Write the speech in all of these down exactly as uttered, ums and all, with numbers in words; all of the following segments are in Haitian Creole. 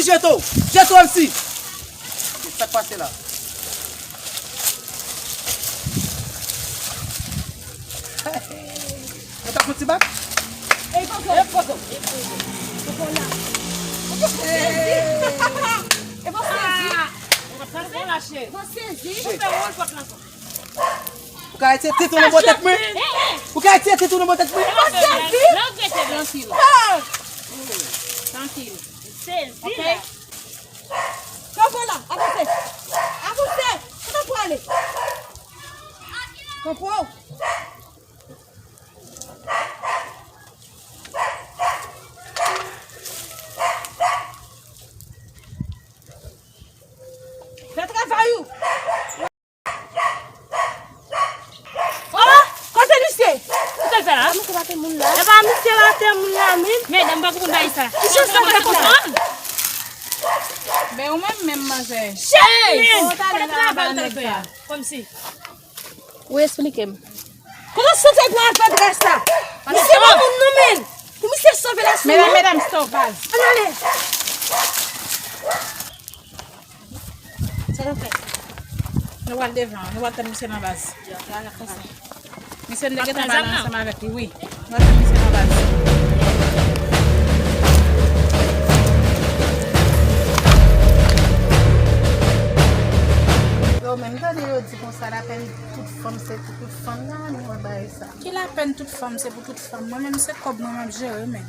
Jeto! Jeto M C! Sa k pase la? Yo t ap fon ti bak? Ey, Koko! Ey, Koko! Koko la! Koko sezi! Koko sezi! Koko sezi! Ou ka retire tit ou nan bò tèt mwen? Ou ka retire tit ou nan bò tèt mwen? Koko sezi! Trankil. Trankil. Sezi la. Kanpe la, avanse. Avanse. Kote w prale? Kanpe w. Fè travay ou. Oh! Kote misye? Kote l fè la? Misye pa te moun la. E pa misye pa te moun la, men. Medam, pa konprann bagay sa. Misye sa pa konprann. Men ou menm, menm manzè. Chèf, men. Kote travay ou t al fè a? Kòmsi. Ou esplike m. Kote w soti pran avè dres la? Misye pa moun non, men. Pou misye sove la sou mwen. Medam, medam, stop, baz. Ann ale. Sa nou fè? Nou pral devan, nou pral tann misye nan baz. Misye, m te gentan pale ansanm avèk li, wi. Nou pral tann misye nan baz. Yo, men m tande yo di konsa, lapèn tout fanm, se pou tout fanm nan, nou wè bagay sa. Ki lapèn tout fanm, se pou tout fanm? Mwen menm se kòb mwen m ap jere, men.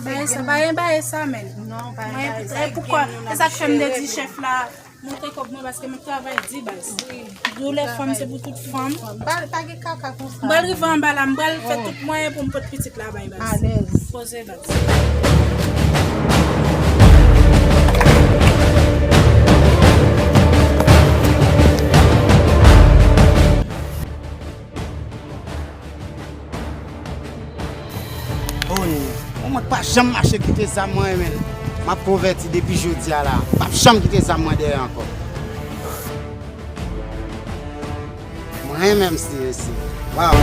Bagay sa, pa gen bagay sa, men. Non, pa gen bagay sa. E poukwa? E sa k fè m te di chèf la, montre kòb mwen paske m ap travay di baz. Doulè fanm se pou tout fanm. Pa, pa gen kaka konsa. M pral rive anba la, m pral fè tout mwayen pou m pot pitit la bay baz. Alèz. Poze baz. Oh non, mwen pa janm mache kite zam mwen, men m ap konvèti depi jodi a la. M p ap janm kite zam mwen dèyè ankò. Mwen menm se, se, waw.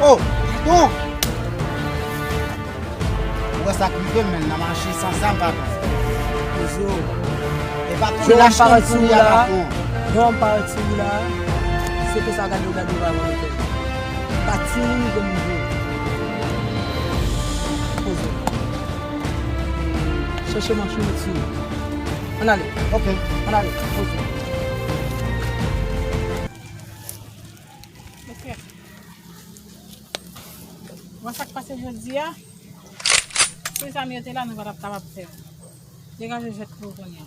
Oh, bon. Ou wè sa k rive m, men nan mache san zam, patwon. Poze w. E pa tout lach konn kouri a, patwon. Jan m parèt sou ou la, se konsa gade w gade w pa volonte. Pa ti moun ou konn rive. Poze w. Chèche manch ou met sou ou. Ann ale. Ok. Ann ale. Poze w. Ok. Bon, sa k pase jodi a, si zam yo te la, nou pa t ap kapab fè l. Degaje jwèt pou ou kounye a.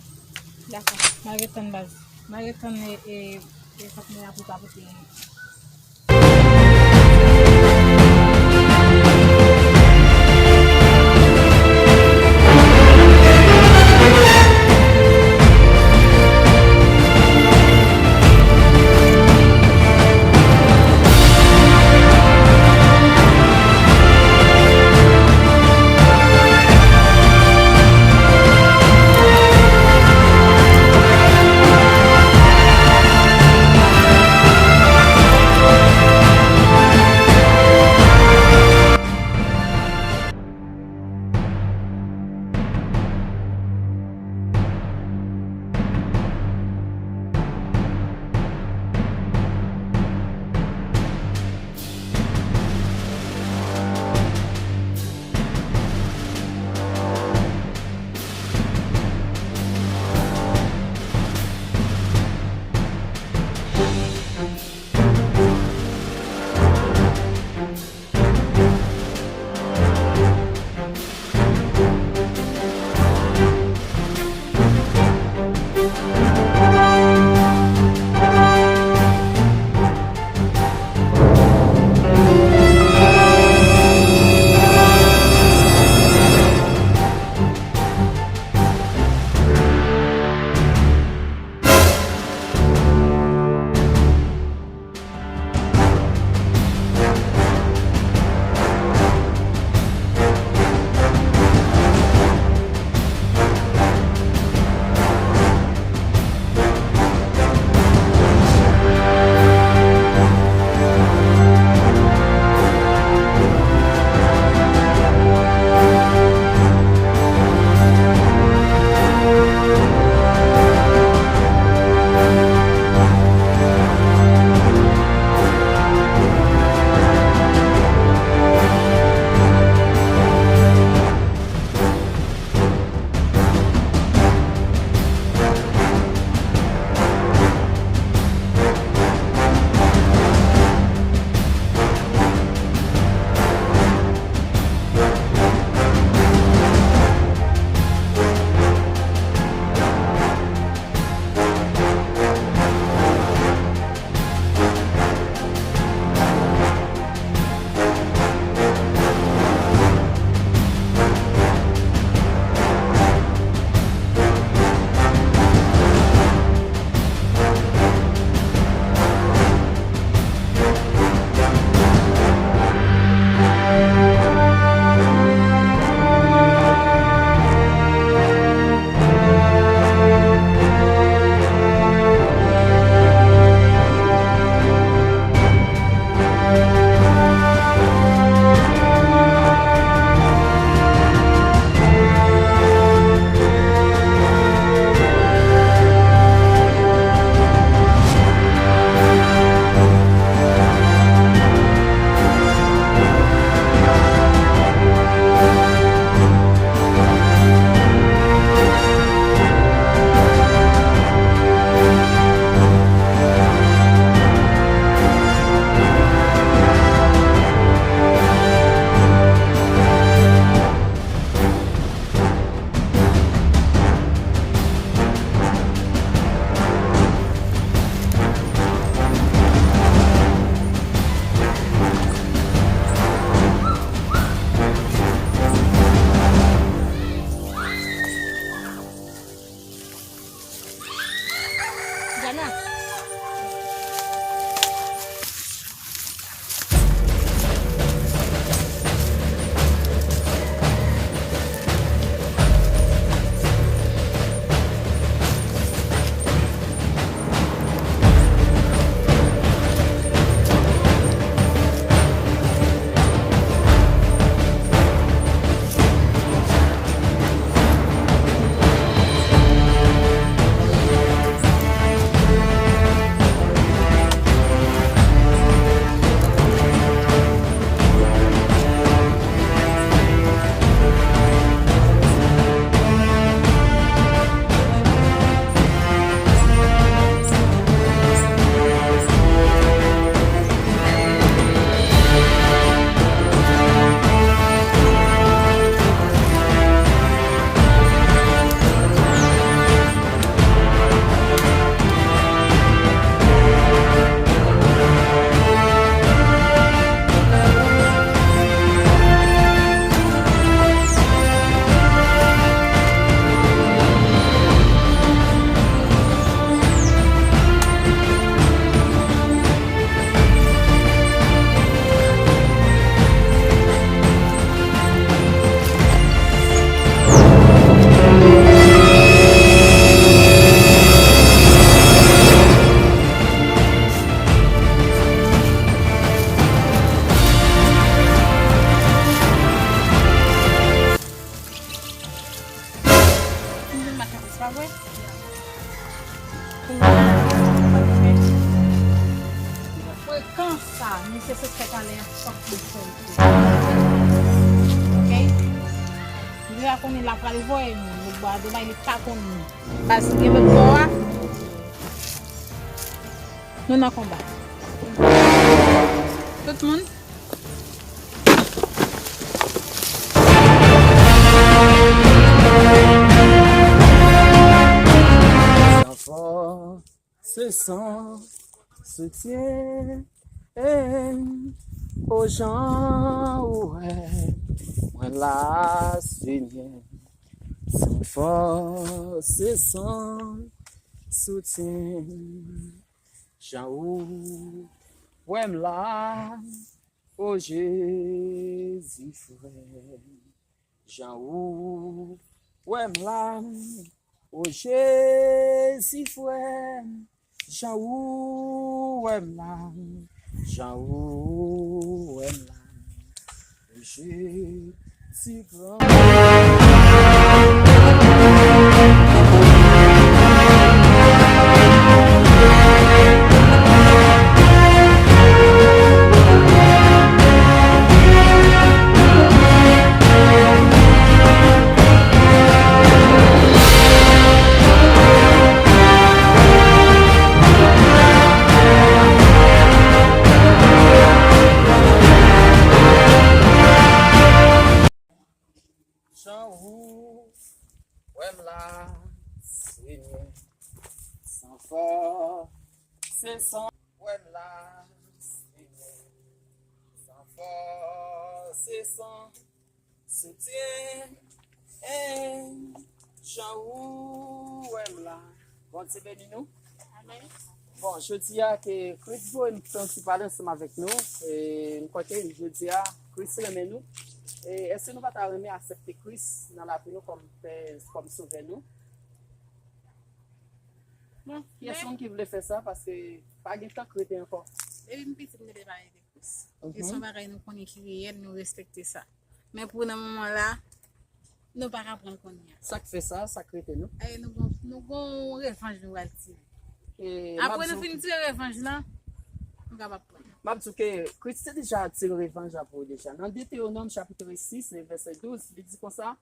Dakò. M al ret tann baz. M al ret tann e, e, e patnè a pou pa pote. Ah, misye se fè talè a, fòk li fè l tou. Ok? Li deja konnen l ap pral voye nou, lòt bò a, de bagay li pa konn nou. Baz, li gen lòt bò a. Nou nan konba. Tout moun. San fòs, san soutyen. O jan ou wè mwen la, Senyè. San fòs, san soutyen. Jan ou wè m la, o Jezi frè. Jan ou wè m la, o Jezi frè m. Jan ou wè m la, jan ou wè m la, o Jezi gran. Jan ou wè m la, Senyè, san fòs, san wè m la, Senyè, san fòs, san soutyen, jan ou wè m la. Bondye beni nou. Amèn. Bon, jodi a ke Kris voye m fè yon ti pale ansanm avèk nou. E m kwè ke jodi a, Kris renmen nou. E èske nou pa ta renmen aksepte Kris nan lavi nou kòm, kòm sovè nou? Bon, kiyès moun ki vle fè sa? Paske pa gen tan k rete ankò. Depi m piti, m te pale de Kris. E se yon bagay nou konnen ki reyèl, nou respekte sa. Men pou nan moman la, nou pa ka pran l kounye a. Sa k fè sa, sa k rete nou? E nou gon, nou gon revanj nou pral tire. Apre nou fin tire revanj lan, nou kapab pran. M ap di w ke Kris te deja tire revanj la pou ou deja. Nan Detewonòm chapit sis, vèsè douz, li di konsa,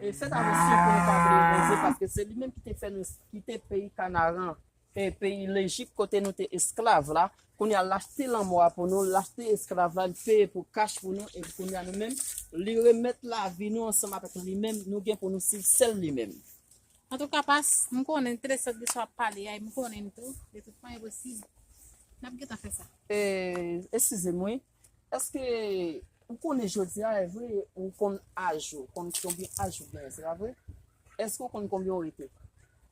e fèt atansyon pou nou pa bliye Bondye, paske se li menm ki te fè nou kite peyi Kanaran, e peyi Lejip kote nou te esklav la. Kounye a, l achte lanmò a pou nou, l achte esklav la, li peye pou kach pou nou, epi kounye a nou menm, li remèt lavi nou ansanm avèk li menm, nou gen pou nou swiv sèl li menm. Antouka, pas, m konnen, te de sòt de sa w ap pale a, e m konnen tou, de tout mwayen posib, n ap gentan fè sa. E, eskize m, wi. Èske ou konnen jodi a, e vre, ou konn aj ou, konn konbyen aj ou genyen, se pa vre? Èske ou konn konbyen ou rete?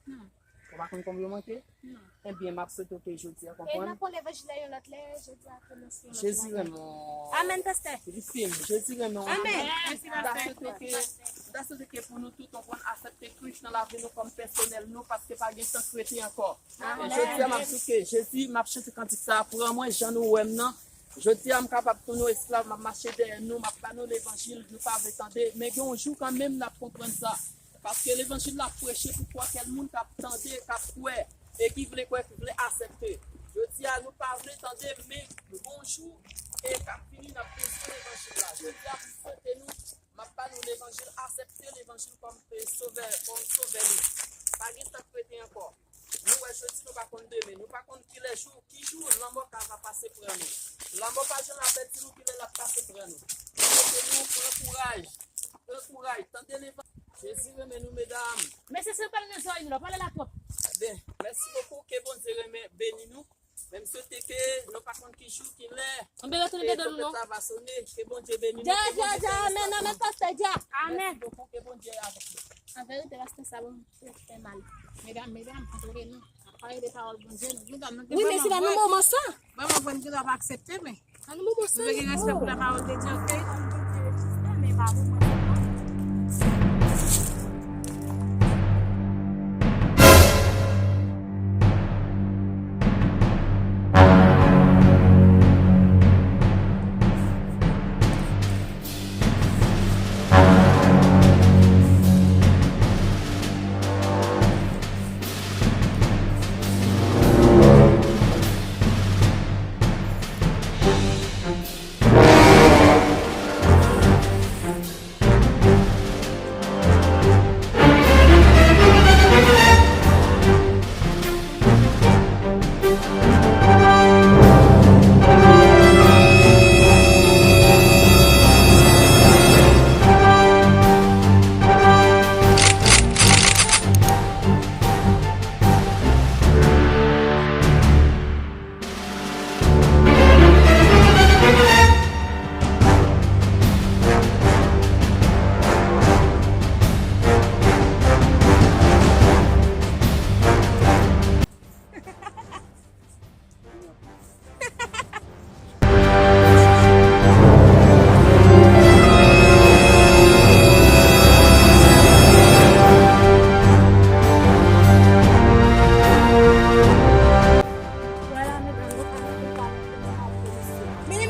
Non. Ou pa konn konbyen ou manke? Non. Ebyen, m ap swete w ke jodi a konprann. E n ap pran levanjil la yon lòt lè, jodi a kòmanse yon lòt bagay. Jezi renmen w. Amèn, pastè. Li fim. Jezi renmen w. Amèn. Mèsi, pastè. M ta swete w ke, m ta swete ke pou nou tout, nou konn aksepte Kris nan lavi nou kòm pèsonèl nou, paske pa gen tan k rete ankò. Amèn. Jodi a, m ap di w ke Jezi, m ap chante kantik sa a, pran mwen jan nou wè m nan. Jodi a, m kapab tounen esklav, m ap mache dèyè nou, m ap ba nou levanjil, nou pa vle tande. Men gen yon jou kanmenm, n ap konprann sa. Paske levanjil la preche pou kwakèl moun k ap tande, k ap kwè, e ki vle kwè, ki vle aksepte. Jodi a, nou pa vle tande, men gon jou, e k ap vini, n ap bezwen levanjil la. Jodi a, m swete nou, m ap ba nou levanjil, aksepte levanjil kòm, e, sovè, kòm sovè nou. Pa gen tan k rete ankò. Nou wè jodi, nou pa konn demen, nou pa konn kilè jou, ki jou lanmò ka va pase pran nou. Lanmò pa janm avèti nou kilè l ap pase pran nou. Li swete nou pran kouraj, pran kouraj, tande levanjil. Jezi renmen nou, medam. Mesye, se pale nan zòrèy nou la, pale la twòp. Ebyen, mèsi bokou, ke Bondye renmen, beni nou. Men m swete ke nou pa konn ki jou, ki lè, anben, retounen ke dedan nou, non, twonpèt la va sone. Ke Bondye beni nou, Dja, ke Dja, Bondye Dja, fè amèn, amèn, pastè Dja. Amèn. Mèsi bokou, ke Bondye avèk nou. An verite, pastè, sa bon, fè mal. Medam, medam, antre nou. N ap pale de pawòl Bondye, nou, medam, nou gen, wi, men vrèman, se pa nan moman sa. Vrèman, vrèman, nou gen dwa pa aksepte, men An nou bon, nou dwe gen respè pou la pawòl de Dye, oke?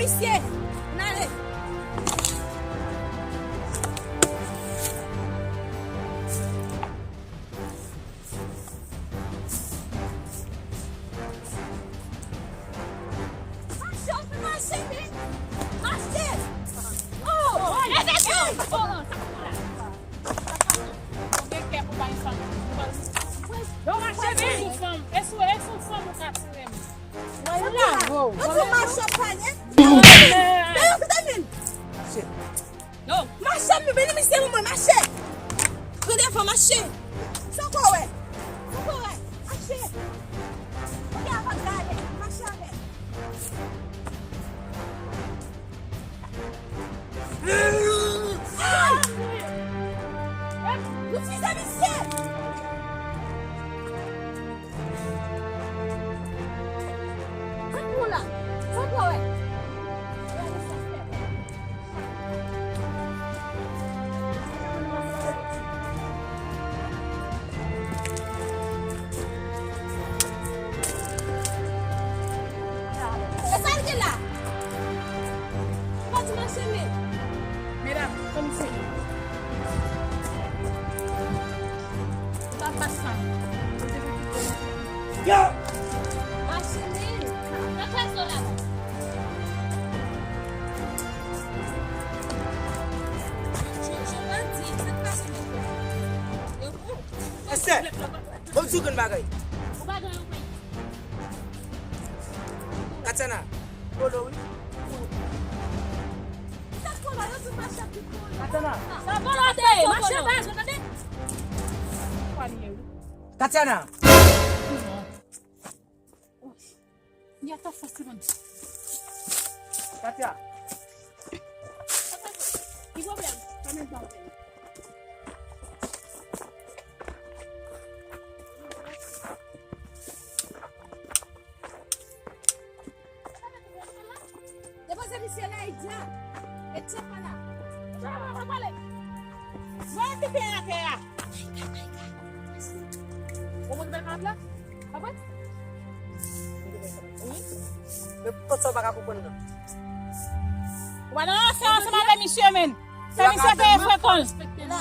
Misye, n ale. Mache, w fè mache, men. Mache. Oh, oh, oh, oh, oh, oh, oh, oh, oh. Ou gen kè pou bay fanm. Yo mache, men. E sou fanm, e sou, e sou fanm ou ka tire m. Mwen lave w. Ou tou mache panye. Men yo ki te vin. Mache. Yo. Mache, m vini misye pou mwen, mache. Pran devan, mache. Sa w ko wè? Sa w ko wè? Mache. Ou gen avan gade, mache avè. Itilize misye! Sa k pou la? Sa k wè? E sa l gen la? Ou pa di mache men. Medam, kòmsi. Ou pa pas sa. Yo! Mache men. Nan klas yo la. Esther, bon, di w grenn bagay. Ou pa gen yon peyi. Katiana. Polo, wi. Sa polo, yo di mache pi polo. Katiana. Sa polo te, mache baz, ou tande? Katiana. Ni ata fòs li ban m. Katia. Ki pwoblèm? Pa menm pwoblèm. Depoze misye la, idya. E tchèf la. Tchèf la, pa pale. Mwen kite atè a. Ou konn fè kap la? Apre? Wi. Men poukisa w pa ka konprann nan? Ou pa nan afè ansanm avè misye, menn. Fè misye fè frekan. La.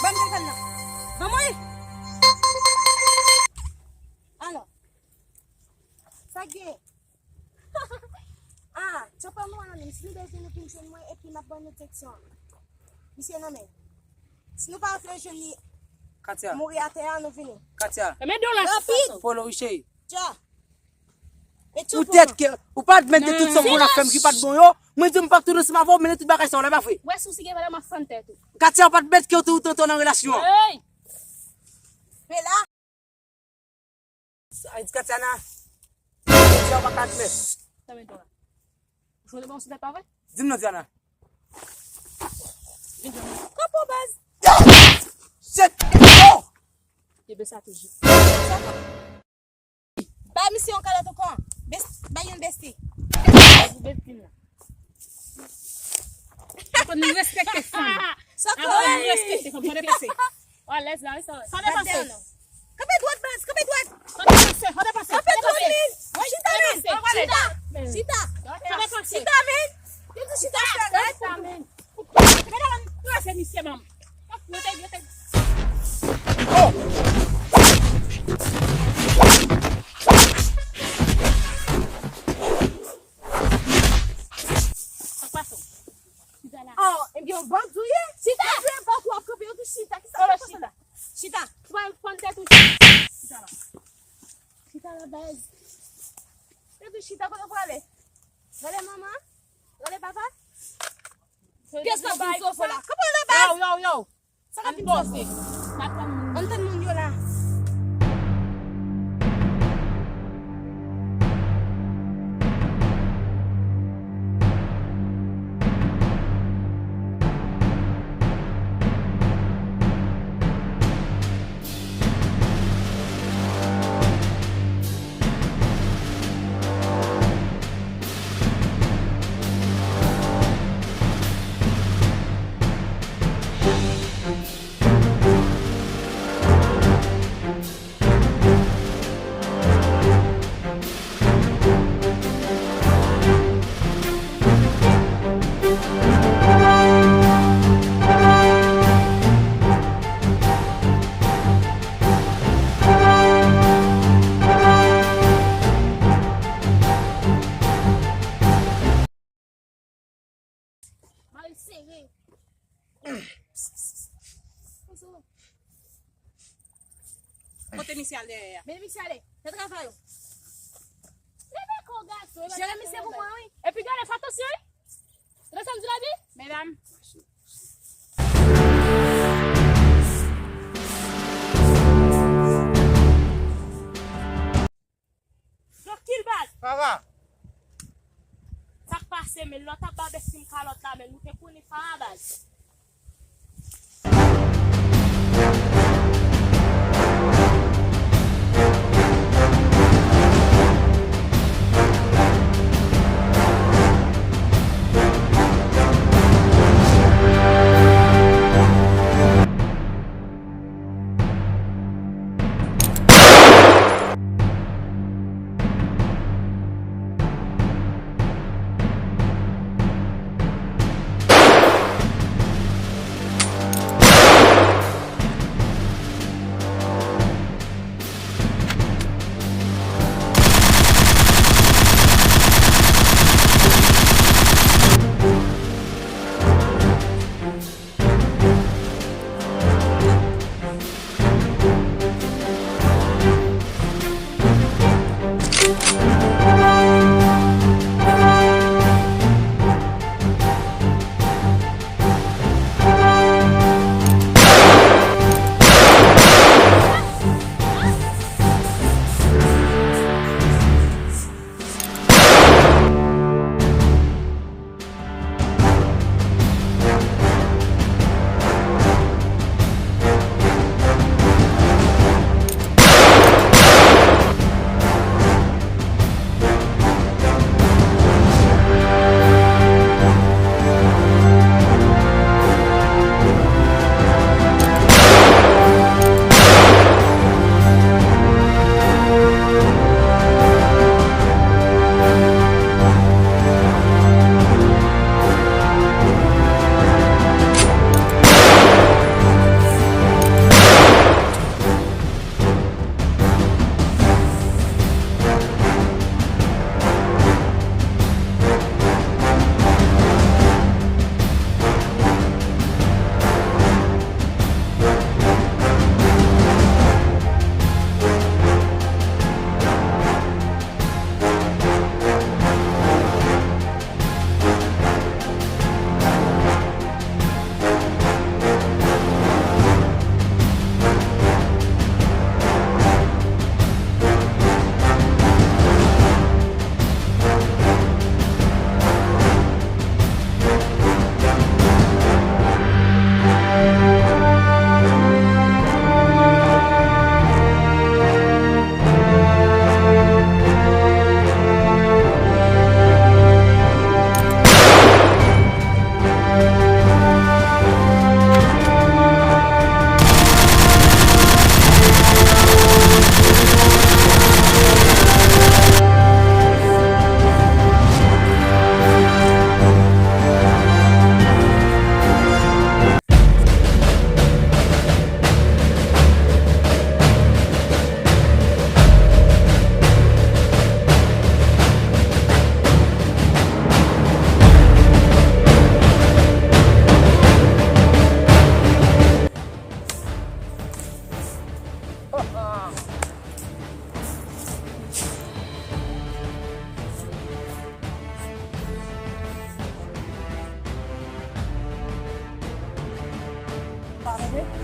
Ban m telefòn nan. Ban mwen li. Alò. Sa k gen? Ah, chopper nou an nan men m. Si nou bezwen nou vin jwenn mwen epi m ap ban nou direksyon an. Misye nan men. Si nou pa vle jwenn li Katia. Mouri atè a, nou vini. Katia. E men dola. Rapid. Polo, wi, cheri. Dja. Poutèt ke ou pa t mete tout sa w konn ap fè m ki pa t bon yo, mwen di m p ap tounen ansanm avè w, mennen tout bagay sa w la, pa vre? Wè, si w si gen valè, m ap fann tèt ou. Katia, w pa t mèt ke w te ou tante w nan relasyon an. Hey! Men la. Sa di Katiana. Katiana, w pa ka admèt. Sa men to la. Ou chwazi bon sou tèt pa vre? Di m non, Diana. Vin jwenn mwen. Kanpo baz. Shit! Oh! Kenbe sa toujou. Bay misye yon kalòt ankò. Bes-, bay yon besti. Ou bèt plim la. Ou konn respekte fanm. Sa ou konn respekte fanm, fò depanse. Alèz la, wi, sa wè. Fò depanse. Kanpe dwat, baz, kanpe dwat. Fò depanse, fò depanse. Kanpe dwat, men. Chita, men. Chita. Chita. Chita, men. Yo di chita, chita, men. Yo te, yo te. Oh! Sa k pase w? Chita la. Oh, ebyen, yon bandi w ye? Chita! Ebyen, bandi w ap kanpe, yo di chita. Kisa k pase la? Chita. Chita. Ou pa konn tèt ou. Chita la. Chita la, baz. Yo di chita, kote w prale? Rele manman? Rele papa? Pyès nan vin soso la. Kòman le baz? Yo, yo, yo. Sa k ap vin soso? Ann tann moun yo la. Misye al dèyè a. Men misye ale. Fè travay ou. Leve kò w gason. Jere misye pou mwen, wi. Epi gade, fè atansyon, wi. Tande sa m di la, di? Medam. Donk, Kilbad. Sara. Sa k pase, men lòt ap ba bèstim kalòt la, men nou te konnen Farah baz.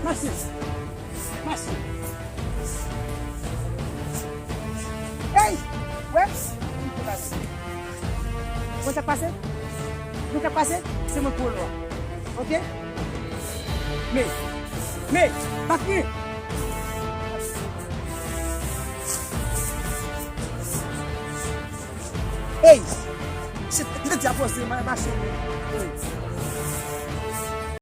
Mache! Mache! Ey! Wè! Mwen sa k pase? Mwen sa k pase? Se mwen k wòl la. Oke? Men! Men! Pa kriye! Ey! Se, li te di a poze, ma-, mache. Ey!